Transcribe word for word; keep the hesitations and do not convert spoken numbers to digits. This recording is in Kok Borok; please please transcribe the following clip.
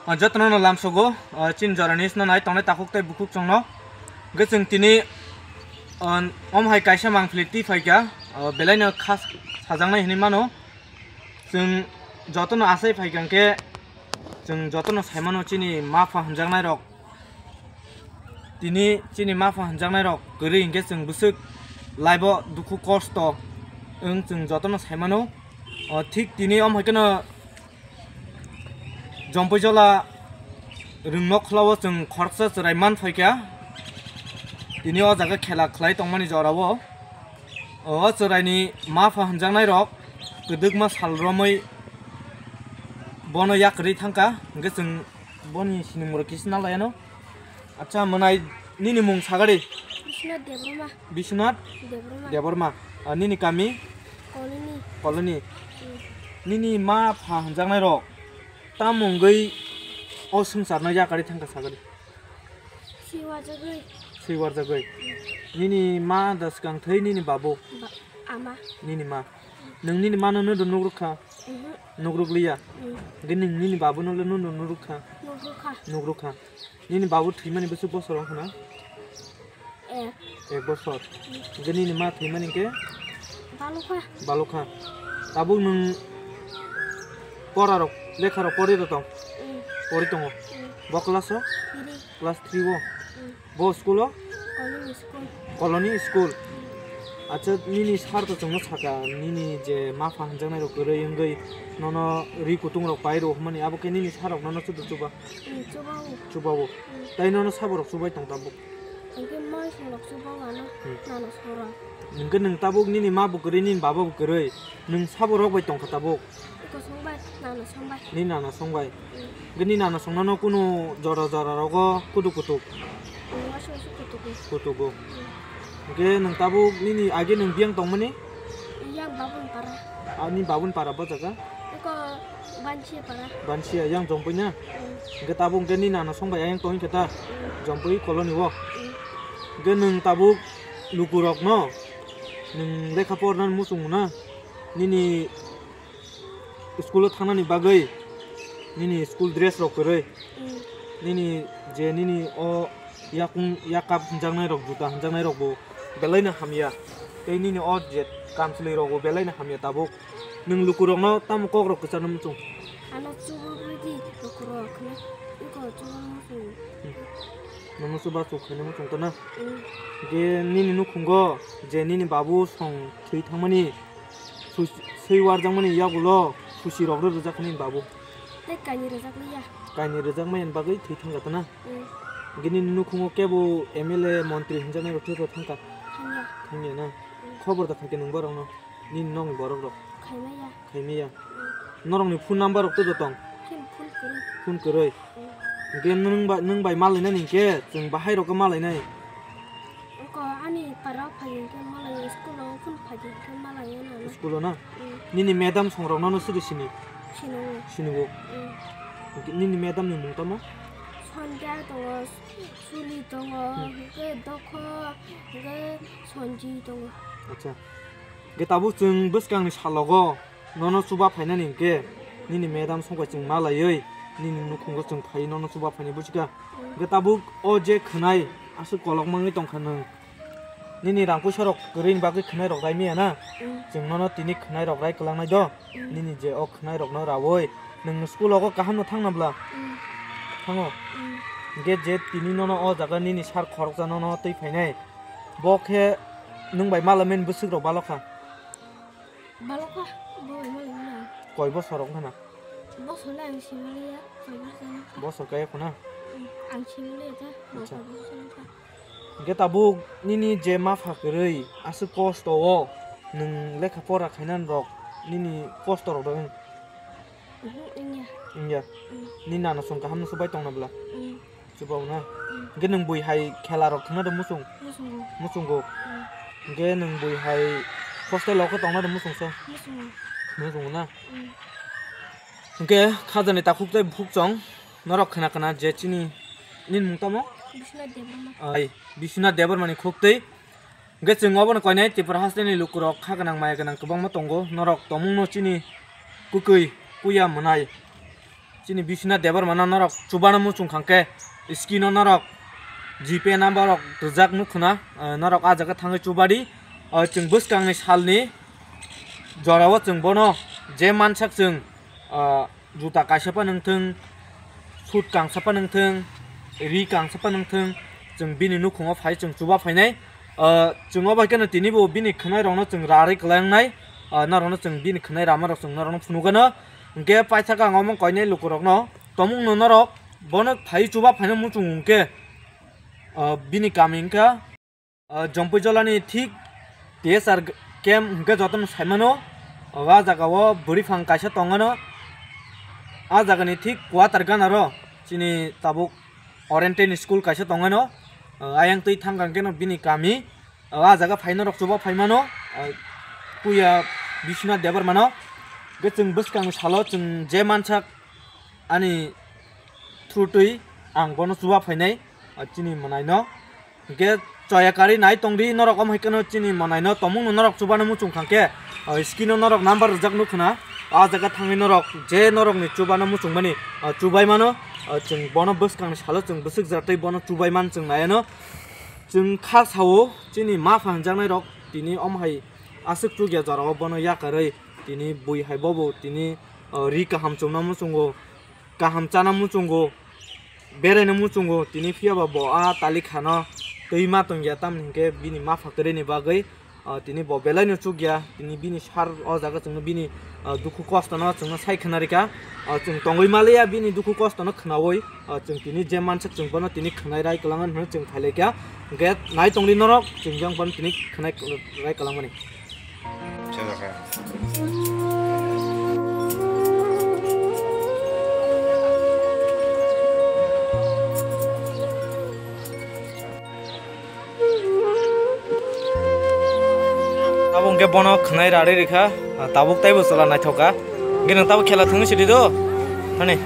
O jotono no lamsogo, o chini jorani sino nai tongnai takhuk tei bukhuk chwngno. Hwnkhe chwng tini, o, om hai kaisa mangpili twi phaikha, o, belaino kha sajaknai hinwi mano. Chwng jotono asai phaikha hwnkhe chwng jotono saimano chini mapha hwnjaknairok. Tini chini mapha hwnjaknairok kwrwi hwnkhe chwng bwswk life-o dukhu kosto wng chwng jotono saimano. O, thik tini om hai kheno Jompuijola rwngnokhla-o chwng khoroksa chwrai man phaikha. Tini o jaga khela khlai tongmani jorao o chwraini mapha hwnjaknairok kwdwkma sal romwi bono yakarwi thangkha, hwnkhe chwng boni sinimung rok kisa nalaiano. Acha, mwnai nini mung sagari? Biswanath Debbarma. Biswanath Debbarma. Debbarma. Ah, nini kami? Colony. Colony. Hmm. Nini mapha hwnjaknairok tamo wngwi o swngcharno yakarwi thangkha sagari? Swiwarjagwi. Swiwarjagwi. Hmm. Nini ma da swkang thwi nini babu? Ba-, ama. Nini ma. Nwng nini mano no do nukrukha? Mhm. Nukrukliya? Mm. Hwnkhe nwng nini babuno le no do nukrukha? Nukrukha. Nukrukha. Nini babu thwimani bwswk bosor wngkha na? Ek. Ek bosor. Mm. Hwnkhe nini ma thwimani hwnkhe? Balukha. Balukha. Tabuk nwng porarok, lekharok pori rw tong? Mm. Pori tongo? Mm. Bo class o? Three. Class three o? Mm. Bo school o? Colony school. Colony school. Acha, nini sir to chwngno saka, nini je mapha hwnjaknai rok kwrwi wngwi nono ri kutung rok pai rw hwnmani, abo khe nini sir rok nono chudu chuba? Mm, chuba o. Chuba o. Mm. Tai nono sabo rok chubai tong tabuk? Hwnkhe moi song rok chuba o ano, hmm, nana song rok. Hwnkhe nwng tabuk nini ma bo kwrwi, nini baba bo kwrwi, nwng sabo rok bai tongkha tabuk? Iko song bai, nana song bai. Nini nana song bai? Mm. Hwnkhe nini nana song nono kunu jora jora rogo kutuk kutuk? Mm, wasu wasu kutugo. Kutugo. Mm. Hwnkhe nwng tabuk nini age nwng biyang tongmani? Yang Babun para. Ah, ni Babun para bo jaga? Iko Bansia para. Bansia yang Jompui na? Mm. Hwnkhe tabuk hwnkhe nini nana song bai ayang tongwi khe ta? Mm. Jompui colony o? Mm. Hwnkhe nwng tabuk lukurok no nwng lekha porna muchung na? Nini school o thangnani bagwi nini school dress rok kwrwi, mm, nini je nini o yakung yakap hwnjaknai rok, juta hwnjaknai rok bo belai no hamya, tei nini o je kamchwlwi rok bo belai no hamya tabuk. Nwng lukurokno tamo kok rok kwcharno muchung? Ano chuba bai di lukurok hwnwi, iko chuba muchung. Hmm. Nono chuba chuk khaino muchung tana? Hmm. Je nini nukhungo je nini babu song thwi thangmani, Sus-, swi warjakmani yagulo susi rok rw rwjak nini babu. Tei kainwi rwjak liya. Kainwi rwjak mani bagwi thwi thangkha tana? Mm. Hwnkhe nini nukhungo kebo M L A, montri hwnjaknai rok thwi rw thangkha? Thangya. Thangya na? Mm. Khobor da khaikhe nwng borokno? Nini nokni borok rok? Khaimaya. Khaimaya. Mm. Norokni phone number rok to jotong? Khe phone kwrwi. Phone kwrwi. Mm. Hwnkhe nwng ba-, nwng bai malainani hwnkhe chwng bahai rokhe malainai. Oko ani para o phai hwnkhe malai, school o phone phai hwnkhe malai nang. School o na? Mm. Nini madam songrok nono suri sini? Sini. Sini bo? Mm. Hwnkhe nini madam ni mung tamo? Sandhya tongo, Suli tongo, hmm, hwnkhe Dokho, hwnkhe Sonji tongo. Acha. Hwnkhe tabuk chwng bwskangni salogo nono chuba phainani hwnkhe nini madam songkhai chwng malaiwi nini nukhungo chwng phaiwi nono chuba phainai buchika. Hwnkhe tabuk o je khwnai aswk kolok mangwi tongkha nwng. Nini rang puisa rok kwrwini bagwi khwnai rok rai maya na? Mm. Chwng nono tini khwnai rok rai kwlangnai do. Mm. Nini je o khwnai rokno rawi nwng school o kaham no thangna bla? Mm. Thango? Mm. Hwnkhe je tini nono o jaga nini sir khoroksa nono twi phainai. Bo khe nwng bai malaimani bwswk rok balokha? Balokha, bo bai malaimani. Koi bosor rok wngkha na? Bosor le ang simaliya, koi bosor wngkha. Bosor kaya khuna? Mm, ang simaliya ta, bo acha, koi bosor wngkha. Hwnkhe tabuk nini je mapha kwrwi aswk kosto o nwng lekha pora khainani rok nini kosto rok da wng? Mhm, wngya. Wngya? Mm. Nini nana song kaham no swbai tongna bla? Mm. Chubao na? Mm. Hwnkhe nwng bui hai khela rok thwngna do muchung? Muchungo. Muchungo. Mm. Hwnkhe nwng bui hai hostel o khe tongna do muchung so? Muchungo. Muchungo na? Mm. Hwnkhe khajani takhuk tei bukhuk chwng norok khna khna je chini nini mung tamo? Biswanath Debbarma. Ai, Biswanath Debbarma ni khuk tei. Hwnkhe chwng obono koinai Tripura hasteni lukurok kha gwnang maya gwnang kwbangma tongo, norok tongmungno chini kwkwi puya mwnai. Chini Biswanath Debbarma no norok chubano muchung khangkhe, screen o norok G Pay number rok rijak nukhuna, ah, norok ah jaga thangwi chubadi. Ah, chwng bwskangni salni jorao chwng bono je mansak chwng, ah, juta kaisa pa nungthung, suit kangsa pa nungthung, ri kangsa pa nungthung, chwng bini nukhungo phai chwng chuba phainai. Ah, chwng obo hai kheno tini bo bini khwnai rokno chwng rarwi kwlangnai, ah, norokno chwng bini khwnai rama rok chwng norokno phunukgano. Hwnkhe paithaka ang omo koinai lukurokno, tomungno norok bono phai chuba phaina muchung hwnkhe, ah, bini kami hwnkha, ah, Jompui Jolani thik T S R camp hwnkhe jotono saimano. Ah, ah jagao bwrwi phang kaisa tongano, ah jagani thik quarter ganaro chini tabuk Orientation School kaisa tongano, ah, ayang twi thangkang kheno bini kami. O, ah jaga phai norok chuba phai mano, ah, puya Biswanath Debbarma no. Hwnkhe chwng bwskang salo chwng je mansak ani through twi ang bono chuba phainai, ah, chini mwnaino. Hwnkhe choya kari nai tongdi norok, omo hai kheno chini mwnaino tomungno norok chubano muchung khangkhe, ah, screen o norok number rijak nukhuna. Ah jaga thangwi norok je norokni chubano muchungmani, ah, chubai mano. Ah, chwng bono bwskangni salo chwng bwswk jatwi bono chubai man chwng naiano. Chwng kha sao, chini ma pha hwnjaknai rok tini omo hai aswk chukya jorao bono yakarwi tini bui hai bobo tini, o, ri kaham chumna muchungo, kaham chana muchungo, beraina muchungo, tini phiyaba bo a talikhano twi ma tongya, tamni hwnkhe bini ma pha kwrwini bagwi, o, tini bo belaino chukya, tini bini sar o jaga chwngno bini, o, dukhu kostono chwngno sai khna rikha, o, chwng tongwi maliya bini dukhu kostono khnaui. O, chwng tini je mansak chwng bono tini khwnai rai kwlango hwnwi chwng phailaikha. Hwnkhe nai tongdi norok, chwng jang bono tini khwnai rai kwlangmani. Abo hwnkhe bono khwnai rarwi rikha, tabuk teibo chwla naithok kha. Hwnkhe nwng tabuk khela thwngwi sidi do, hani.